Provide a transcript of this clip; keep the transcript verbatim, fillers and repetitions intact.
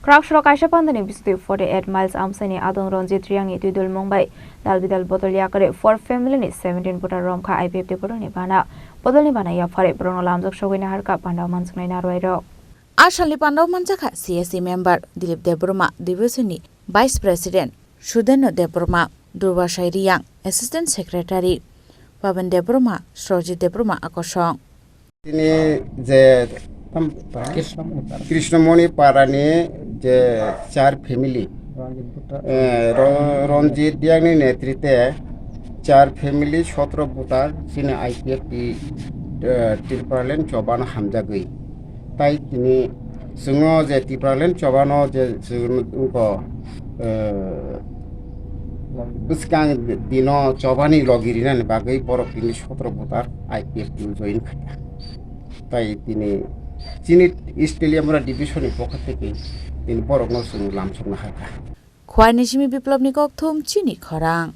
Praksro kaisa pandani bisitwi forty eight miles amsaini adong Ranjit Reangni twidulmung bai dalbidal bodol yakarwi four family ni seventeen voter romkha I P F T bodolni bana. Bodolni bana yapharwi borokno lamjak sogwi naharkha pandao manjaknai narwai rok. A salni pandao manjakha C S C member Dilip Debbarma, Division ni Vice President Sudenno Debbarma, Durbasai Reang, Assistant Secretary Pavan Debbarma, Srojit Debbarma akosong. Tini je Krishnamoni parani je char family, eh, Ro-, Ranjit Reangni netrite char family sotro voter chini I P F T, eh, Tipraland chobano hamjagwi. Tai tini chwngno je Tipraland chobano je chwngno wngkha, eh, bwskang dino chobani logi rinani bagwi borok tini sotro voter I P F T o join khaikha. Tai tini chini East Teliamura division ni pokha theke tini borokno chwng lamsokna khaikha. Khwai ni simi Biplobni kokthum chini khorang.